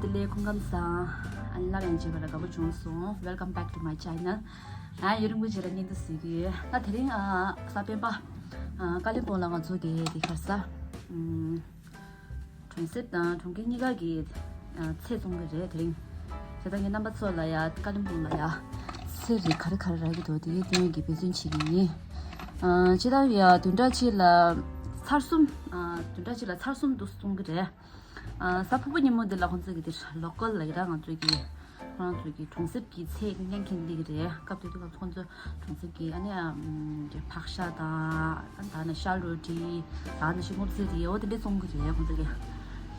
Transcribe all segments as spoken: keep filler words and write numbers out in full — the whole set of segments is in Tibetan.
ལས་སྐུ་ཁམས་བཟང་། ཨ་ནི་སླར་ཡང་མཇལ་བ་ལ་དགའ་པོ་བྱུང་སོང་། Welcome back to my channel. ང་ཡུན་རིང་པོ་ཞིག་ལ་བརྙན་ཐུང་གཟིགས་ཀྱི་ཡོད། ད་དེ་རིང་ཨ་གཟའ་སྤེན་པ། ཨ་ཀ་ལིམ་པོང་ལ་ང་ཚོ་གི་དེ་ག་རེ་ཟ། ཨམ། གྲོང་གསེབ་དང་གྲོང་ཁྱེར་གཉིས་ཀ་གི་ཨ་ཚལ་བཙོང་གི་རེད་དེ་རིང་། བྱས་ཙང་ངས་རྣམ་པ་ཚོ་ལ་ཡ་ཀ་ལིམ་པོང་ལ་ཡ་ཚལ་རིགས་ག་རེ་ག་རེ་རག་གི་འདུག་དེ་གའི་སྟོན་ཡས་ཀྱི་འབད་བརྩོན་བྱེད་ཀྱི་ཡིན། ཨ་སྤྱིར་བཏང་ཡ་བདུན་ཕྲག་གཅིག་ལ་ཚར་གསུམ། ཨ་བདུན་ཕྲག་གཅིག་ལ་ཚར་གསུམ་དུ་བཙོང་གི་རེད། ཨ་གཟའ་ཕུར་བུ་ཉིན་མོ་འདི་ལ་ཁོང་ཚོ་གི་དེ་ལོ་ཀལ་ལ་ཡི་ར་ང་ཚོ་གི་ཁོ་རང་ཚོ་གི་གྲོང་གསེབ་ཀྱི་ཚལ་གཉན་ཁེ་འདི་གི་རེད། སྐབས་དེ་དུས་སྐབས་ཁོང་ཚོ་གྲོང་གསེབ་ཀྱི་ཨ་ནི་ཨམ་ཕག་ཤ་དང་ཨ་ད་ནི་ཤ་ལོ་ཏི་ད་ནི་ཤི་སྔོ་ཚལ་རེད། འོ་དེ་འདྲས་བཙོང་གི་རེད་ཁོང་ཚོ་གི།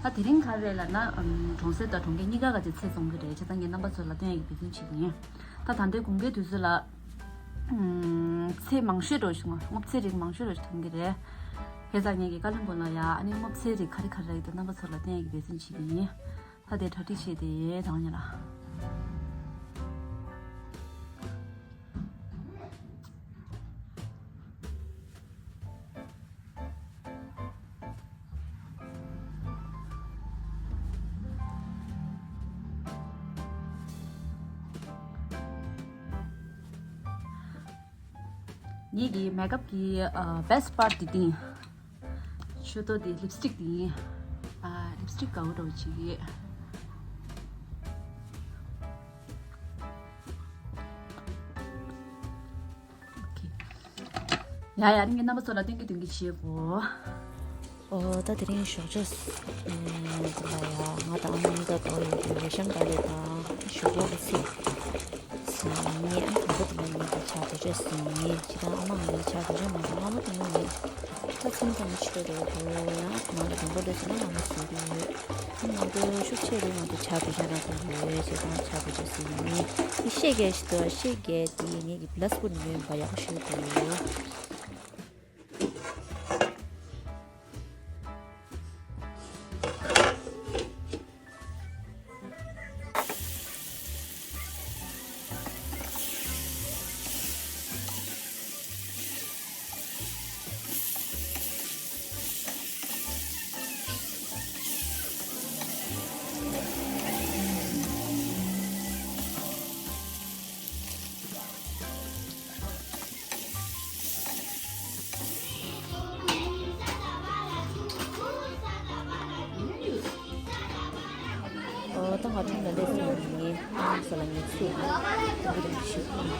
ད་དེ་རིང་ག་རེ་ལབ་ན་ཨམ་གྲོང་གསེབ་དང་གྲོང་ཁྱེར་གཉིས་ཀ་ག་ཚོད་ཚལ་བཙོང་གི་རེད། བྱས་ཙང་ངས་རྣམ་པ་ཚོ་ལ་སྟོན་ཡས་ཀྱི་འབད་བརྩོན་བྱེད་ཀྱི་ཡིན། ད་ད་ལྟའི་དགུན་ཁའི་དུས་ཚོད་ལ། ཚལ་མང་ཤོས་འགྲོ་ཞིག་སྔོ་ཚལ་རིགས་མང་ཤོས་འགྲོ་ཞིག་ཐོན་གྱི་རེད། བྱས་ཙང་ངས་ཀྱི་ཀ་ལིམ་པོང་ལ་ཡ་ཨ་ནི་སྔོ་ཚལ་རིགས་ག་རེ་ག་རེ་རེད་དེ་རྣམ་པ་ཚོ་ལ་བསྟན་ཡག་གི་འབད་བརྩོན་བྱེད་ཀྱི་ཡིན། ད་དེ་གྲ་སྒྲིག་བྱས་ཏེ་དང་ཉིན་ལ། ངེད་ཀྱི་མེག་ཨབ་ཀྱི་ཨ་best part དེ་དེ་ཡིན། ཆོས་ཐོག་དེ་ལིབ་སི་ཊིག་དེ་ཡིན། ཨ་ལིབ་སི་ཊིག་དགའ་བོ་འདྲ་བོ་བྱེད་ཀྱི་ཡོད། ཡ་ཡ་ངས་རྣམ་པ་ཚོ་ལ་སྟོན་གྱི་སྟོན་གྱི་བྱེད་དགོས། ཨོ་ད་དེ་རིང་ཞོགས་ཇ་ཨེ་དེ་ལ་ཡ་ང་དང་ཨ་མ་གཉིས་ཀ་ག་བ་ཡོད་དེ་རེ་ཤམ་ག་རེ་དང་ཞོགས་པ་གི་ཚིག་ཟ་ངེས་ཨ་དང་པོ་དེ་ལ་ངེས་དེ་ཆ་དེ་ཆ་ཟ་ངེས་ཇི་ལྟར་ཨ་མ་ང་ཡི་ཆ་དེ་ཆ་མ་ཟ་ཨ་མ་དེ་ངེས་ངེས་ད་ཚོང་ཁང་ཆེ་རེད་དེ་ཡང་ང་ལ་དང་པོ་དེ་ཟ་ན་ང་མ་ཟ་གི་ཡོད། ང་ཚོ་ཤུགས་ཆེ་རེད། ང་ཚོ་ཇ་བི་ཤ་རག་གི་ཡོད་བྱས་ཙང་ཇ་བི་ཤ་ཟ་ཡིན། ཤེས་རྒྱ་ཞིག་འདུག་ཤེས་རྒྱ་དེ་ངེད་ཀྱི་བི་ལ་སི་པུ་ནི་ཡོད་པ་ཡག་པོ་ཞིག་འདུག་ཨོ་ད་ང་ཁྲོམ་ལ་སླེབས་སོང་ནས་ས་ལ་ངའི་ཚེ་དེ་འདྲ་ཞིག་ཤ་མོ་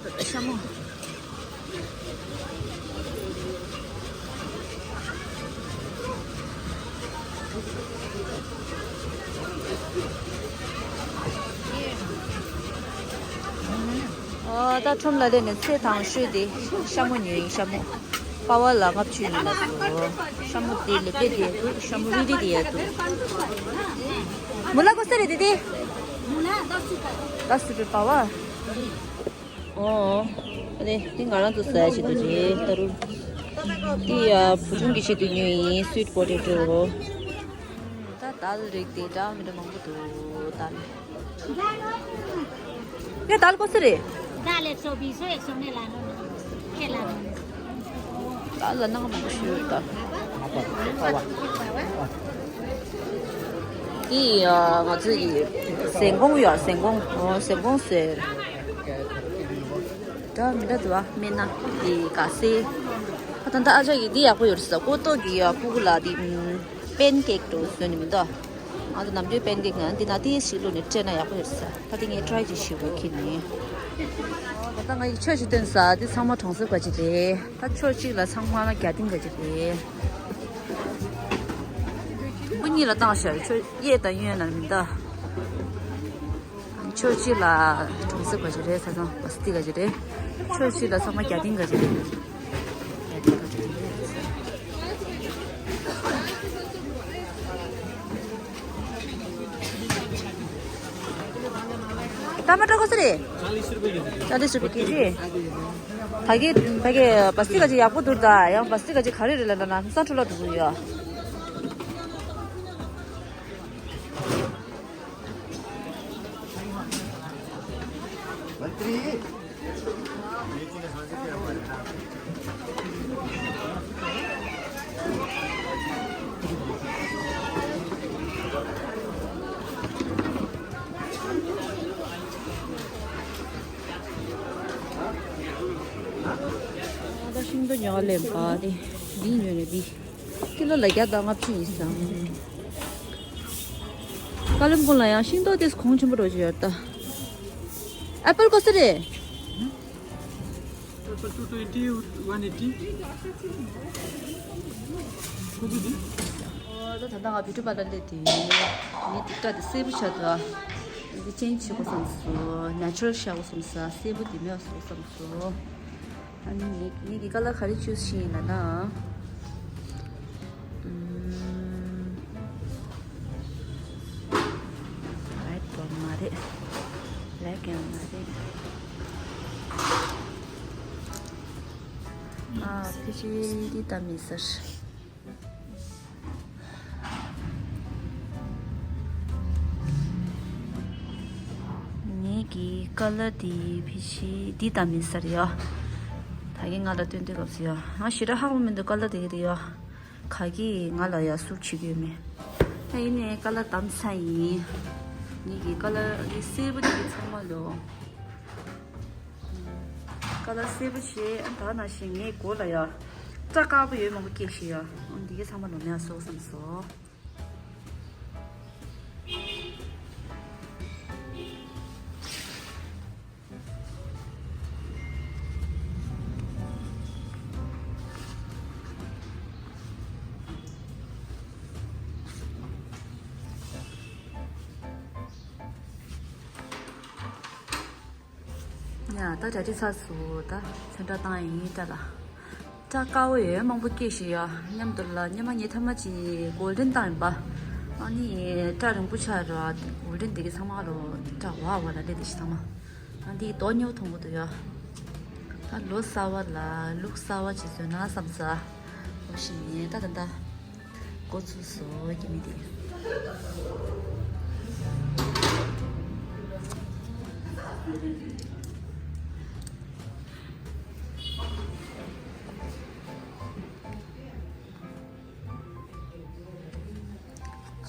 དང་ཤ་མོ། ཨོ་ད་ཁྲོམ་ལ་སླེབས་ནས་ཚེ་དང་ཤོས་དེ་ཤ་མོ་ཉོས་ཡིན། ཤ་མོ་པ་ཝ་ལ་ལྔ་བཅུ་ཡིན་ལ་སོ། ཤ་མོ་དེ་ལེབ་ལེབ་དེ་ཤ་མོ་རིལ་རིལ་དེ་ཡ་དུ། མུ་ལ་ཀོ་སེ་རེད་དེ་དེ། ད་སུ་པའི་པ་ཝ། ཨོ། ཨ་ནི་དེ་ང་རང་ཚོ་ཟ་ཡ་ཞིག་འདུག་རེད་ད་རུ། དེ་ཡ་བུ་ཆུང་གི་ཆེད་དུ་ཉོས་ཡིན། སུའིཊ་པོ་ཏེ་ཏོ། ད་དལ་རིགས་དེ་འདྲ་མི་འདྲ་མང་པོ་འདུག་དལ། ཡ་དལ་ཀོ་སི་རེད། दाल एक सौ बीस हो, एक सौ में लाना, के लाना। དལ་ལ་ནང་མང་པོ་ཞིག་ཡོད་ད། དེ་ཡ་ང་ཚོ་ཡི་ཟན་གོང་ཡོད། ཟན་གོང་། ཨོ་ཟན་གོང་ཟེར། འདྲ་མི་འདྲ་འདུག་ཨ། སྨན་སྣ་དེ་ག་སེ། ཨ་ད་ད་ཨ་ཅག་གིས་འདི་ཡག་པོ་ཡོད་ཟེར། ཀོ་ཏོ་གི་ཡ་ཕྲུ་གུ་ལ་དེ་པན་ཀེག་འདྲ་བཟོས་ནི་མི་འདུག་ང་ཚོ་ནམ་རྒྱུན་པན་ཀེག་ནང་འདི་ན་དེ་ཞིག་བླུགས་ནས་སྤྲད་ན་ཡག་པོ་ཡོད་ཟེར། ད་དེ་ངས་ཊྲའི་ཅིག་བྱེད་དགོས་ཁྱེད་ནི། ད་ལྟ་ང་ཡི་ཆོས་ཅིག་སྟོན་ས་དེ་ཚང་མ་གྲོང་གསེབ་ག་ཅིག་རེད། ད་ཕྱོགས་གཅིག་ལ་ཚང་མ་ལ་རྒྱ་ཏིང་ག་ཅིག་རེད། གཅིག་ལ་བཏང་ཤག་ཕྱོགས་གཡས་དང་གཡོན་ལ་མི་འདུག་ཕྱོགས་གཅིག་ལ་གྲོང་གསེབ་ག་ཅིག་རེད། ས་ཚང་བ་སི་ཏི་ག་ཅིག་རེད། ཕྱོགས་གཅིག་ལ་ཚང་མ་རྒྱ་སྟེང་ག་ཅིག་རེད། རྒྱ་སྟེང་ག་ཅིག་རེད། ཏ་མ་ཊར་ཀོ་སི་རེད། ཅ་ལི་སི་རུ་པེ་ཀེ་ཇི། ད་གི་ཕ་གི་བ་སི་ཏི་ག་ཅིག་ཡག་པོ་འདུག་ད་ཡང་བ་སི་ཏི་ག་ཅིག་ག་རེ་རེད་ལབ་ན་ས་འཕྲོ་བརླག་འགྲོ་གི་ཡོད། ད་ཤིང་ཏོག་ཉོ་ལེན་པ་དེ་འདི་ཉོས་ནས་འདི་ཀི་ལོ་ལ་བརྒྱ་དང་ལྔ་བཅུ་ཡིན་ཙང་། ཀ་ལིམ་པོང་ལ་ཡང་ཤིང་ཏོག་དེ་གོང་ཆེན་པོ་འགྲོ་གི་ཡོད་ད། ཨེ་པལ་ཀོ་སི་རེད། Two twenty, one eighty. ཨོ་ད་ད་ལྟ་ང་བི་ཊུ་པར་ལར་སླེབས་དུས་ངའི་ཏིག་ཏྲ་དེ་སེར་པོ་ཆགས་འདུག་འདི་ཅན་བྱེད་དགོས་བསམ་སོང་། ནེ་ཅུ་རལ་ཆགས་དགོས་བསམ་སོང་། སེར་པོ་དེ་མེད་པ་བཟོ་དགོས་བསམ་སོང་། ཨ་ནི་ངས་ངས་ཀྱི་ཀ་ལར་ག་རེ་ཆུ་ཟེར་ཡིན་ལབ་ན། ཨུམ། ཝའིཊ་པོ་མ་རེད། བྷེ་ལེག་ཡང་མ་རེད། ཨ་ཕལ་ཆེར་འདི་ལྟ་མི་ཟེར། ངེད་ཀྱི་ཀ་ལར་དེ་ཕལ་ཆེར་འདི་ལྟ་མི་ཟེར་ཡ། ད་གིན་ང་ལ་སྟོན་དུས་སྐབས་སུ་ཡ། ང་ཞེ་དྲག་ཧ་གོ་མི་འདུག་ཀ་ལར་དེ་གི་དེ་ཡ། ག་གིས་ང་ལ་ཡ་སུབ་བྱེད་ཀྱི་ཡོད་མེད། ད་ཡིན་ནའི་ཀ་ལར་དམ་ཚ་ཡིན། ངེད་ཀྱི་ཀ་ལར་ཨ་ནི་སེར་པོ་དེ་གི་ཚང་མ་ལོ། ཀ་ལར་སེར་པོ་བྱས་ད་ནང་བཞིན་ངའི་མགོ་ལ་ཡ། སྐྲ་དཀར་པོ་ཡོད་མང་པོ་སྐྱེས་ཤིག་ཡ། འདི་གའི་ཚང་མ་ལོ་མེ་ཡ་སོགས་བསམ་སོ། ཡ་ད་གྲ་སྒྲིག་ཚར་སོང་། ད་ཚོན་ཁྲ་བཏང་ཡིན་སྐྲ་ལ། སྐྲ་དཀར་པོ་ཡོད་མང་པོ་སྐྱེས་ཤིག་ཡ། མཉམ་དུ་ལ་སྔོན་མ་ངས་ཐ་མ་ཅིག་གོལ་ཌེན་བཏང་ཡིན་པ། ཨ་ནི་སྐྲ་རིང་པོ་ཆགས་ར་གོལ་ཌེན་དེ་གི་ཚང་མ་རོ་སྐྲ་བ་བ་ལ་སླེབས་དེ་ཤི་ཐ་མ། ཨ་འདི་རྡོ་སྨྱུག་མཐོང་གི་འདུག་ཡ། ད་ལོ་གསར་བ་ལ་ལུག་གསར་བ་ཅིག་བཟོས་ན་བསམ་ས། འོ་ཞིག་ངས་ད་ད་ད། འགོ་ཚུགས་སོ་སྐྱེ་མི་དེ།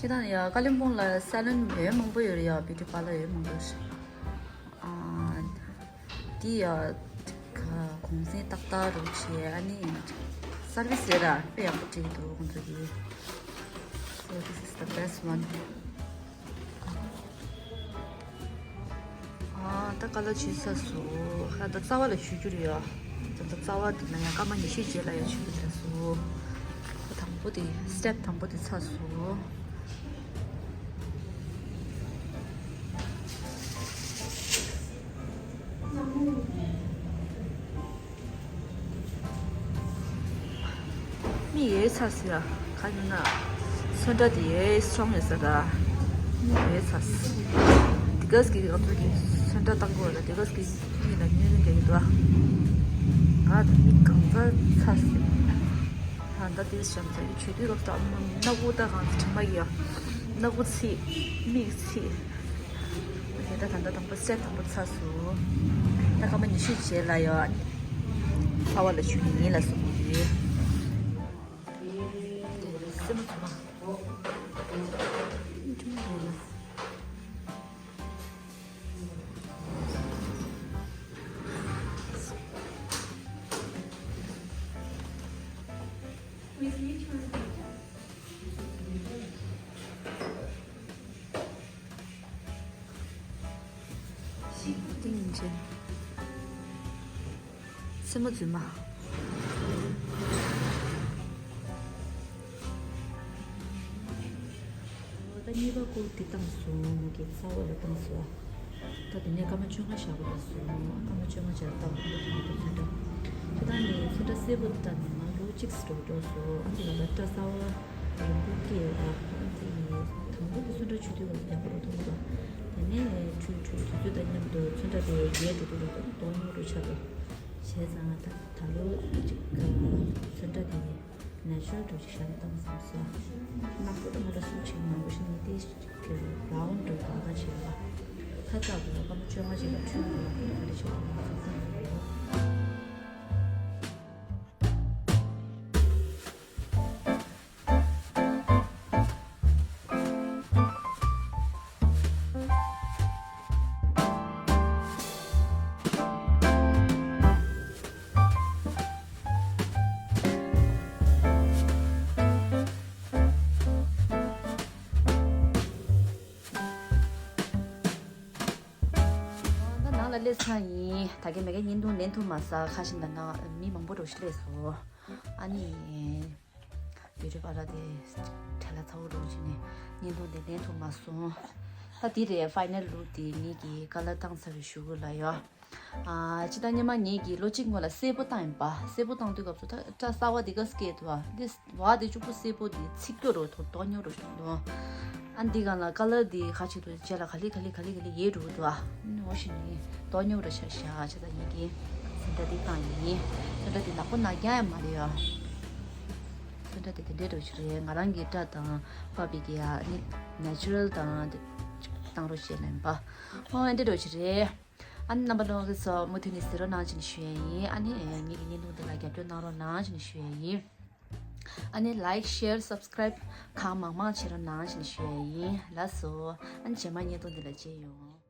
ཁྱེད་རང་ཡ་ཀ་ལིམ་པོང་ལ་ས་ལོན་ཡོད་མང་པོ་ཡོད་རེད་ཡ། བིའུ་ཊི་པར་ལར་ཡོད་མང་པོ་ཡོད་རེད། ཨ། འདི་ཡ། ག་གུང་སེང་ཏག་ཏག་རུ་བྱས་ཨ་ནི། སར་བི་སི་རེད་ར་དཔེ་ཡག་པོ་བྱེད་ཀྱི་འདུག་ཁོང་ཚོ་གིས། So this is the best one. ཨ་ད་ཀ་ལར་བྱས་ཚར་སོང་། ད་ལྟ་རྩ་བ་ལ་བྱུག་རྒྱུ་རེད་ཡ། ད་ལྟ་རྩ་བ་འདི་ལ་ཡང་སྐར་མ་ཉི་ཤུའི་རྗེས་ལ་ཡང་བྱུག་རྒྱུ་ཚར་སོང་། ད་དང་པོ་དེ་སི་ཊེབ་དང་པོ་དེ་ཚར་སོང་། མིག་ཡོད་ཚ་ཟེར་ཡ། ག་ཡིན་ན། ཚོན་ཁྲ་དེ་ཡོད་སོང་ཡོད་ས་ར། མིག་ཡོད་ཚ། དེ་ག་སྐྱེས་ང་ཚོ་གི་ཚོན་ཁྲ་བཏང་དགོས་ལ་དེ་ག་སྐྱེས་མིག་ལ་གཉན་རིང་ག་ཡོད་དོ། ང་ད་མིག་གང་ཚ་ཚ་ཟེར། ད་ལྟ་དེ་བཞག་ཚ་ཡོད་ཆོས་དུས་སྐབས་སུ་སྣ་ཁུག་ད་གང་ཚ་དྲི་མ་ཡོད། སྣ་ཁུག་ཚིག་མིག་ཚིག་ད་ད་ལྟ་དང་པོ་སེ་ཊེབ་དང་པོ་ཚར་སོང་། ད་སྐར་མ་ཉི་ཤུ་རྗེས་ལ་ཡོད། ཨ་ནི་ཚ་བ་ལ་བྱུག་ཡིན་ལ་གསུངས་ཡོད། སེམས་མ་ཚོར་ཏིང་ཅན། སེམས་མ་རྫུན་མ། གཉིས་པ་ཀོ་འདི་བཏང་སོང་། ངེད་ཀྱི་རྩ་བ་ལ་བཏང་སོང་། ད་དེ་ནས་སྐར་མ་བཅོ་ལྔ་བཞག་དགོས་པ་སོང་། སྐར་མ་བཅོ་ལྔ་བཞག་བཏང་། ཁོ་ཚོ་ཚོན་ཁྲ། ཁྱེད་རང་ནས་ཚོན་ཁྲ་སེར་པོ་བཏང་ནས་ང་ལོ་གཅིག་སུ་འགྲོ་སོང་། ཨ་འདི་ལ་ད་སྐྲ་གསར་པ་རིང་པོ་སྐྱེས་ཡོད་ཨ། ཨ་འདི་དང་པོ་དེ་ཚོན་ཁྲ་ཆུ་དུས་བ་ཡག་པོ་རུ་མཐོང་གི་འདུག་དེ་ནས་ཆུ་ཆུ་དུས་ཚོད་དང་མཉམ་དུ་ཚོན་ཁྲ་དེ་རྒྱས་འགྲོ་དུས་རུ་མདོག་ཉེས་པོ་རུ་ཆགས་འདུག་བྱས་ཙང་ད་ད་ལོ་གཅིག་ཚོན་ཁྲ་དེ་ནེ་ཅུ་རལ་འདྲ་ཅིག་བཞག་ན་བཏང་བསམ་སོང་། ནག་པོ་དང་མ་འདྲ་སུ་ཆེ་མང་པོ་ཞིག་ནི་དེ་ཞིག་གི་རའུན་འདྲ་གང་གང་བྱེད་པ། ཁ་ཚ་བོ་སྐར་མ་བཅོ་ལྔ་ཞིག་ལ་ཁྲུས་དགོས་པ་ག་རེ་བྱེད་དགོས་པ་བསམ་བསམ་ཡོད། ད་ནང་ལ་སླེབས་ཚར་ཡིན། ད་གིན་མེ་གའི་བརྙན་ཐུང་ལེན་ཐུབ་མ་སོང་། ཁ་ཤས་ད་ནང་མི་མང་པོ་འདྲ་ཞིག་སླེབས་སོང་། ཨ་ནི། ཡུ་ཊུབ་པ་ར་དེ་བྲེལ་བ་ཚ་པོ་འདྲ་བྱས་ནས་བརྙན་ཐུང་དེ་ལེན་ཐུབ་མ་སོང་། ད་འདི་རེད། ཕའི་ནལ་ལུག་དེ་ངེད་ཀྱིས་ཀ་ལར་བཏང་ཚར་བའི་གཞུག་གུ་ལ་ཡོད། ཨ་ཅི་ད་སྔོན་མ་ངེད་ཀྱིས་ལོ་གཅིག་སྔོན་ལ་སེར་པོ་བཏང་ཡིན་པ། སེར་པོ་བཏང་དུས་སྐབས་སུ་ད་སྐྲ་གསར་པ་དེ་ག་སྐྱེས་འདུག་བ། འདི་བ་དེ་གཅིག་པུ་སེར་པོ་དེ་ཚིག་སྐྱོ་རུ་དང་མདོག་ཉེས་རུ་ཞིག་འདུག་ཨ་འདི་གང་ལ་ཀ་ལར་འདི་ཁ་ཅིག་ཏུ་རྗེས་ལ་ག་ལེ་ག་ལེ་ག་ལེ་ག་ལེ་ཡལ་འགྲོ་གི་འདུག་ཨ། འོ་ཞིག་ནི་མདོག་ཉེས་རུ་ཆགས་ཤག་བྱས་ཙང་ངེད་ཀྱིས་ཚོན་ཁྲ་འདི་བཏང་ཡིན། ཚོན་ཁྲ་འདི་ནག་པོ་ནག་རྐྱང་ཡང་མ་རེད་ཡ། ཚོན་ཁྲ་དེ་དེ་འདྲའི་འདྲ་ཞིག་རེད། ང་རང་གི་སྐྲ་དང་བབ་པའི་གི་ཡ་ནི་ནེ་ཅུ་རལ་དང་དེ་བཏང་རོགས་བྱས་ལབ་པ། ཨོ་ཨེ་འདྲའི་འདྲ་ཞིག་རེད། ཨ་ནི་རྣམ་པ་ལྷན་རྒྱས་ཚོ་མུ་མཐུད་ནས་གཟིགས་རོགས་གནང་ཞེས་ཞུ་ཡ་ཡིན། ཨ་ནི་ངེད་ཀྱི་བརྙན་ཐུང་འདི་ལ་རྒྱབ་སྐྱོར་གནང་རོགས་གནང་ཞེས་ཞུ་ཡ་ཡིན། ཨ་ནི་ལའིཀ་ཤེར་སབ་སི་ཀ་རའིབ་གང་མང་མང་བྱེད་རོགས་གནང་ཞེས་ཞུ་ཡ་ཡིན། ལགས་སོ། ཨ་ནི་རྗེས་མ་བརྙན་ཐུང་འདི་ལ་མཇལ་ཡོང་།